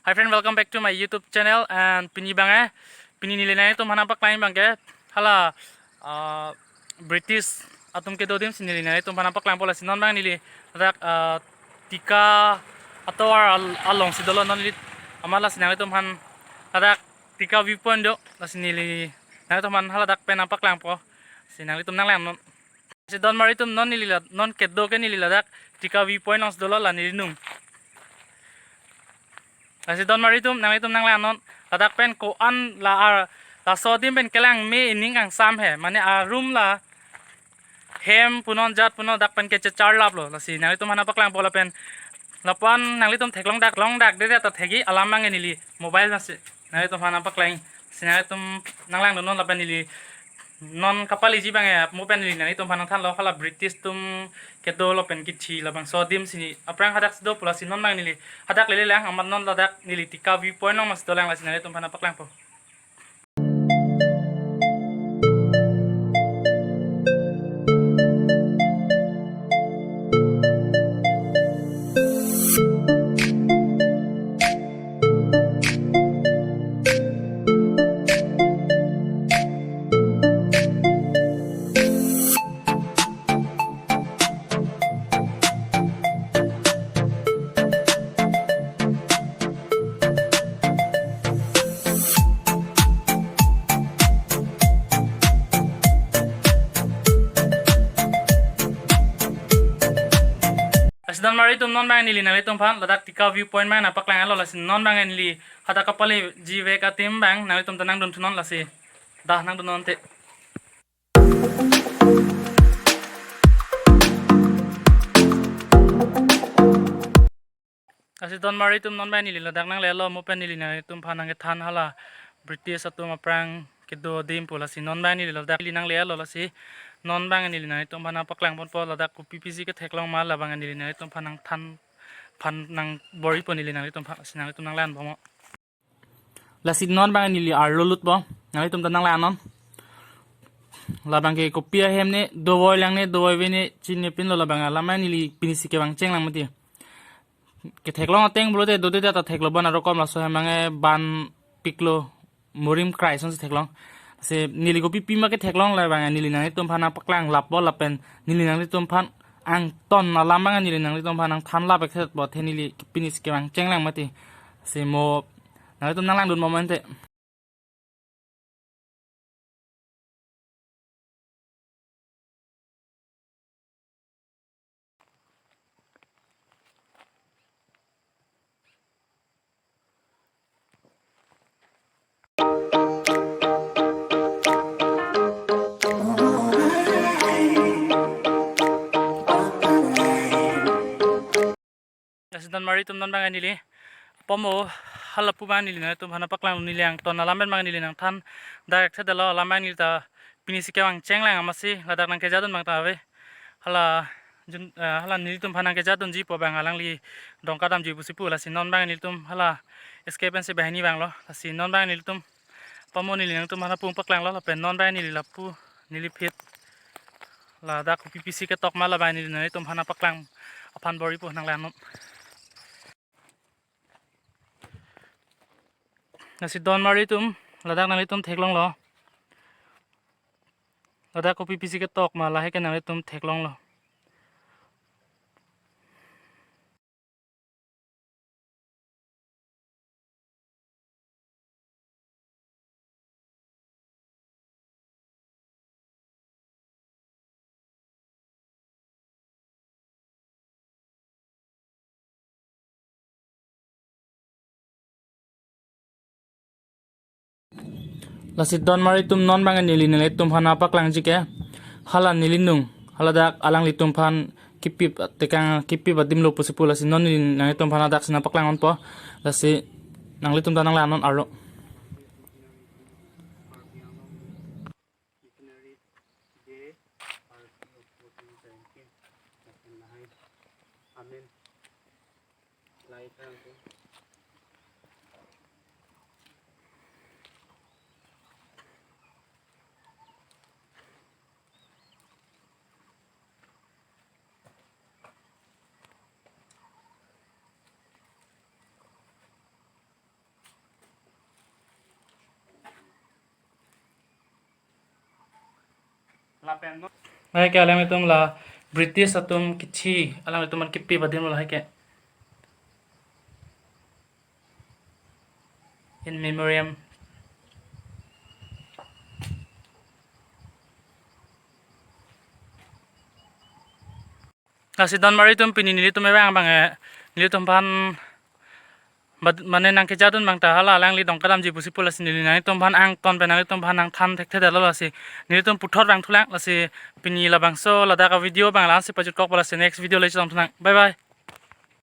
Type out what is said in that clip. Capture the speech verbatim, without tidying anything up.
Hi friend, welcome back to my YouTube channel. And pini abang eh, pini neli nanglitum aphan nangpaklang abang ke hala, uh, British atum kedo adim si neli nanglitum aphan nangpaklangpo. Lasi non abang neli ladak, uh, Tika atovar al-, alongsi dolo non neli, amat lasi nanglitum aphan ladak Tika viewpoint do, lasi neli nanglitum aphan haladak pen nangpaklangpo. Si nanglitum nanglang non. Lasi donmar atum, non neli la, non kedo ke neli ladak Tika viewpoint alongsi dolo, la neli nung. Lasi donmar atum, nanglitum nanglang non, ladak pen ko-an la ar, laso adim pen kelang me ining kangsam he, mane arum la hem punon jat punon dak pen kechecharlaplo. Lasi nanglitum aphan nangpaklangpo lapen lapu-an nanglitum theklong dak long dak dede ta thekji, alam abang neli mobile nasi nanglitum aphan nangpaklang. Si nanglitum nanglangdun non lapen neli non kapaleji abang eh, mo pen neli nanglitum aphan nangthanlo, hala British atum kedo lapen kithi labangso adim si aphrang hadak si do pu. Lasi non abang neli hadak lele lang, amat non ladak neli Tika viewpoint alongsi dolang, lasi nanglitum aphan nangpaklangpo. Lasi donmar atum, non abang neli nanglitum aphan ladak Tika viewpoint abang nangpaklanglo. Lasi non abang neli hadak kapaleji vek adim abang nanglitum ta nangdunthu non, lasi dah nangdun non te. Lasi donmar atum, non abang neli ladak nanglelo, mo pen neli nanglitum aphan nangkethan hala British atum aphrang kedo adim pu. Lasi non abang neli ladak neli nanglelo, lasi non abang neli nanglitum aphan nangpaklangponpo, ladak kopi pisi ketheklong ma labang neli nanglitum aphan nangthan aphan nangbor-ipo neli nanglitum aphan, lasi nanglitum nanglang bomnon. Lasi non abang neli arlo lutpo, nanglitum ta nanglang non. Labang ke kopi ahem ne, dovoi lang ne, dovoi ve ne, chinine pinlo labang, alam abang neli pinisi kevang chenglang mati. Ketheklong ateng pulote dode ta theklo, ban arokom laso hem abang eh ban piklo, murim krai asonsi theklong. Si neli kopi pima ketheklong labang neli nanglitum aphan nangpaklanglappo lapen neli nanglitum aphan angton alam abang neli nanglitum aphan nangthanlap ek set po, athe neli pinisi kevang chenglang mati. Si mo nanglitum nanglangdun bomnon te. Lasi donmar atum, non abang neli apo mo halapu abang neli nanglitum aphan nangpaklang, neli angton alam pen abang neli nangthan dak ek set dolo, alam abang neli ta pinisi kevang chenglang, amatsi ladak nangkejadun abang ta ave. Hala jun, eh, hala nelitum aphan nangkejadunji pu abang alangli dongka damji pusi pu. Lasi non abang nelitum hala escape pensi banghini vanglo. Lasi non abang nelitum apo mo neli nanglitum aphan lapu nangpaklanglo lapen non abang neli lapu neli phit ladak kopi pisi ketok ma labang neli nanglitum aphan nangpaklang aphan bor-ipo, nanglang non. Lasi donmar atum, ladak nanglitum theklonglo. Ladak kopi pisi ketok ma lahai ke nanglitum theklonglo. Lasi donmar atum, non abang neli nanglitum aphan nangpaklangji ke hala neli nung, haladak alanglitum aphan kipip tekang kipip adim lo pusi pu. Lasi non neli nanglitum aphan hadaksi nangpaklang ponpo. Lasi nanglitum ta nanglang non arlo. Lahai ke alanglitum la British atum kithi alanglitum aphan kipi adim lo lahai ke. In memoriam. Lasi donmari atum, pini nelitum kevang abang, eh, nelitum aphan bad-, mane nangkejadun abang ta hala alangli dong kedamji pusi pu, lasi neli nanglitum aphan angton pen nanglitum aphan nangthan thekthedetlo, lasi nelitum puthot vangthulang, lasi pini labangso ladak avideo abang la-ansi pajutkokpo, lasi next video le chetongthulang. Bye bye.